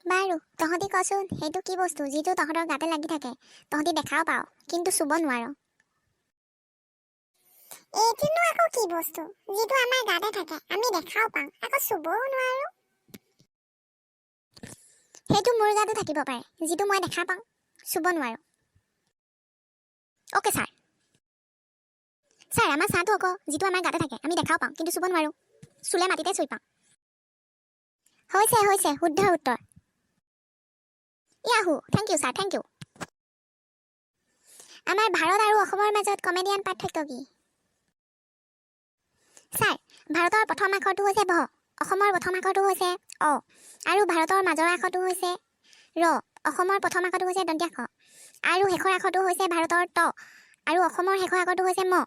বাৰু, তহঁতি কচোন, সেইটো কি বস্তু যিটো তহঁতৰ গাতে লাগি থাকে, তহঁতি দেখাও পাৱ কিন্তু চুব নোৱাৰ? এইটোনো আকৌ কি বস্তু যিটো আমাৰ গাতে থাকে, আমি দেখাও পাওঁ, আকৌ চুবও নোৱাৰো? সেইটো মোৰ গাতো থাকিব পাৰে, যিটো মই দেখা পাওঁ, চুব নোৱাৰো। Okay sir. ছাৰ, আমাৰ ছাঁটো আকৌ, যিটো আমাৰ গাতে থাকে, আমি দেখাও পাওঁ কিন্তু চুব নোৱাৰো, চুলে মাটিতে চুই পাওঁ। হৈছে হৈছে, শুদ্ধ উত্তৰ। Yahoo! Thank you sir, thank you. আমাৰ ভাৰত আৰু অসমৰ মাজত কমেডিয়ান পাৰ্থক্য কি? ছাৰ, ভাৰতৰ প্ৰথম আখৰটো হৈছে ভ, অসমৰ প্ৰথম আখৰটো হৈছে অ আৰু ভাৰতৰ মাজৰ আখৰটো হৈছে ৰ, অসমৰ প্ৰথম আখৰটো হৈছে দন্ত্যাক্ষ আৰু শেষৰ আখৰটো হৈছে ভাৰতৰ ত আৰু অসমৰ শেষৰ আখৰটো হৈছে ম।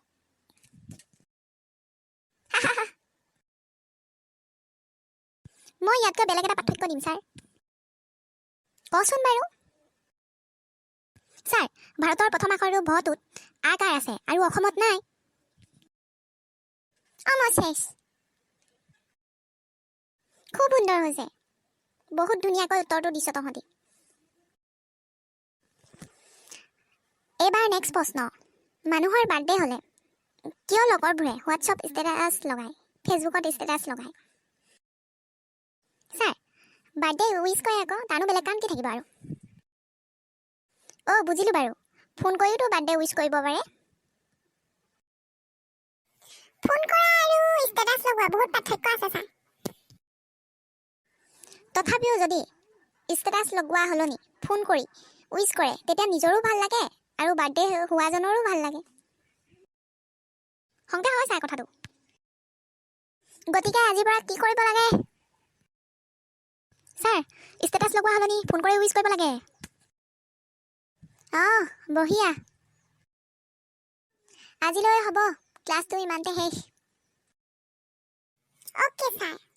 মই ইয়াতকৈ বেলেগ এটা পাৰ্থক্য দিম ছাৰ। কচোন বাৰু। ছাৰ, ভাৰতৰ প্ৰথম আখৰটো ভটোত আকাৰ আছে আৰু অসমত নাই। অঁ, মই শেষ। খুব সুন্দৰ হৈছে, বহুত ধুনীয়াকৈ উত্তৰটো দিছ তহঁতি। এইবাৰ নেক্সট প্ৰশ্ন। মানুহৰ বাৰ্থডে হ'লে কিয় লগৰবোৰে হোৱাটছআপ ষ্টেটাছ লগায়, ফেচবুকত ষ্টেটাছ লগায়? ছাৰ, বাৰ্থডে উইচ কৰে আকৌ, তানো বেলেগ কাম কি থাকিব আৰু? অ' বুজিলোঁ বাৰু, ফোন কৰিওতো বাৰ্থডে উইচ কৰিব পাৰে। ফোন কৰা আৰু ষ্টেটাছ লগোৱা বহুত পাৰ্থক্য আছে ছাৰ। তথাপিও যদি ষ্টেটাছ লগোৱা সলনি ফোন কৰি উইচ কৰে, তেতিয়া নিজৰো ভাল লাগে আৰু বাৰ্থডে হোৱাজনৰো ভাল লাগে। শংকা হয় ছাৰ কথাটো। গতিকে আজিৰ পৰা কি কৰিব লাগে? ছাৰ, ষ্টেটাছ লগোৱা সলনি ফোন কৰি উইচ কৰিব লাগে। অঁ, বঢ়িয়া। আজিলৈ হ'ব, ক্লাছটো ইমানতে শেষ। Okay sir.